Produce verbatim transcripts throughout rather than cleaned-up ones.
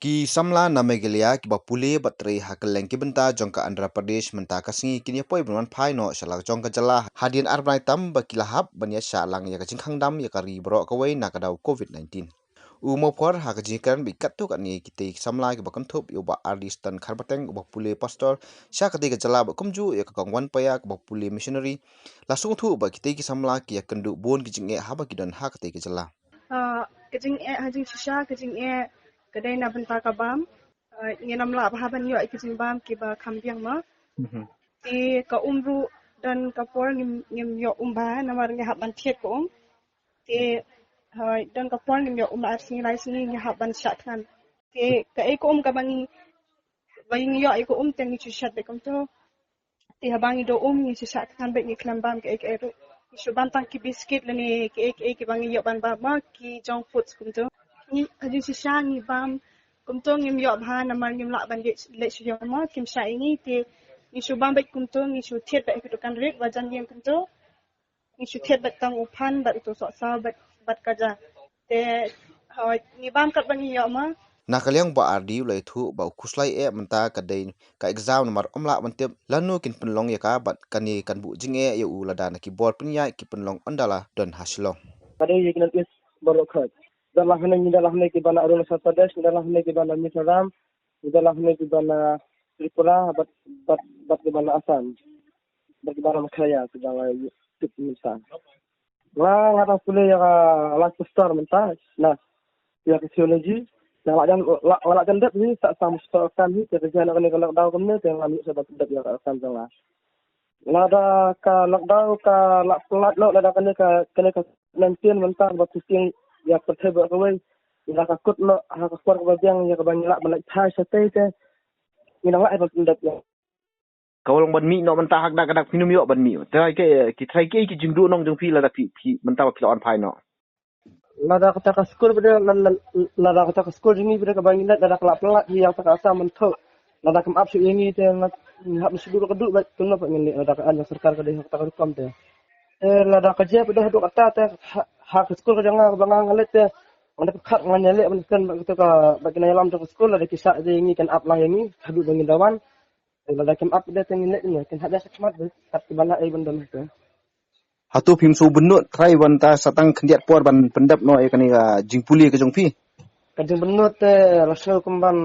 Ki samla na Meghalaya kiba pule bad trei ha kylleng ki bynta jong ka Andhra Pradesh mynta ka sngi kin ïa poi ban wan phai noh sha la jong ka jylla hadien ar bnai tam ba ki la hap ban ïa shah lang ïa ka jingkhang dam ïa ka ri baroh kawei na ka daw COVID nineteen. U Mawphor ha ka jingkren bad katto katne kitei ki samla kiba kynthup ïa u Bah Ardi Stan Kharbateng uba pule pastor sha katei ka jylla bad kumjuh ïa ka Kong Wanpaya kaba pule missionary, la sngewthuh ba kitei ki samla ki ïa kynduh bun ki jingeh haba ki don ha katei ka jylla. Ah, ka jingeh, ha jingshisha ka jingeh ka dei na bynta ka bam. Ah, ngin ym lah bha ban ïoh ïa ki jingbam kiba kham biang mo. Te ka um ruh don ka por ngim, ngim ïoh um bha namar ngi hap ban thied ka um. Te, hoi, don ka por ngim ïoh um ar sngi lai sngi ngi hap ban shah thngan. Te kaei ka um kaba ngi, ba ngi ïoh ïa ka um te ngi shu shet beit kumto. Te haba ngi da um ngi shu shah thngan beit, ngi khlem bam kaei kaei ruh. Ngi shu bam tang ki biscuit lane kaei kaei kiba ngi ïoh ban bam mo, ki junk foods kumto. Ngi, ha jingshisha ngi bam kumto ngim ïoh bha namar ngim lah ban leit, leit sha ïing mo, kim shah ïa ngi, te ngi shu bam beit kumto, ngi shu thied beit ha ki dukan rit ba jan ïing kumto. Ngi shu thied beit tang u phan bad uto u sohsaw bad, bad ka ja. Te, hoi, ngi bam katba ngi ïoh mo. Na ka liang Bah Ardi u la ïathuh ba u khuslai eh mynta ka dei ka exam namar ym lah ban tip lano kin pynlong ïa ka bad kane kan buh jingeh ïa u lada na ki bor pynïaid ki pynlong ynda la don ha Shillong. Ka dei ïa ki North East baroh khoit. Da lah hangne, da lah hangne kiba na Arunachal Pradesh, da lah hangne kiba na Mizoram, da lah hangne kiba na Tripura bad, bad, bad kiba na Assam. Bad kiba na Meghalaya kiba nga ïoh tip mynta. Nga, nga dang pule ïa ka life pastor mynta na ïa ka theology. Nga lah jan, lah, nga lah jan dep hi sa, sa masa kan hi, te ka jia na kane ka lockdown kumne te ngam ïoh sa dep ïa ka kan jong nga. Lada ka lockdown ka lah palat noh, lada kane ka, kane ka nineteen mynta ba pynshong ïa ka pyrthei baroh kawei. Lada ka kut noh ha ka por kaba biang ïa kaba ngi lah ban leit phai shatei te ngi nang lah ban pyndep ïa. Ka long ban mih noh mynta ha ka dak ka dak phin ym ïoh ban mih. Te ki, ki trai ki, ki jingduh nong jong phi lada phi, phi mynta ba phi la wan phai noh. Lada kata ka skul bad lada, lada kata ka skul jong ngi bad kaba ngi leit lada ka la palat hi ïa kata ka Assam mynthuh. Lada kam ap shuh ïa ngi te ngi hap shu duh ka duh bad kumno pat ngin leh lada ka aiñ jong sorkar ka dei ha kata ka rukom te. Te lada ka jia bad haduh kata te ha, ha ka skul ka jong nga kaba nga nga leit te. Nga da pyrkhat ngan ïaleh ban kren bad kata ka, bad kine ïalam jong ka skul lada ki shah ïa ngi kin ap lang ïa ngi haduh ba ngin da wan. Te lada kim ap de te ngin leh ne kin hap ïa shakhmat de kat kiba lah ei ban don te. Hato phim shu bynnud trai wan ta sa tang khyndiat por ban pyndep noh ïa kane ka jingpule ka jong phi? Ka jingbynnud te la shu kumban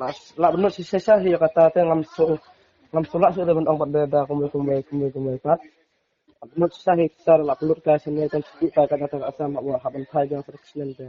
la, la bynnud shisha shisha hi ïa kata te ngam shu, ngam shu lah shuh de ban ong pat de da kumwei kumwei kumwei kumwei pat. Bynnud shisha hi ta la pynlut ka sene kan shu ka kata ka Assam ba wa hap ban phai jong sa ka snem te.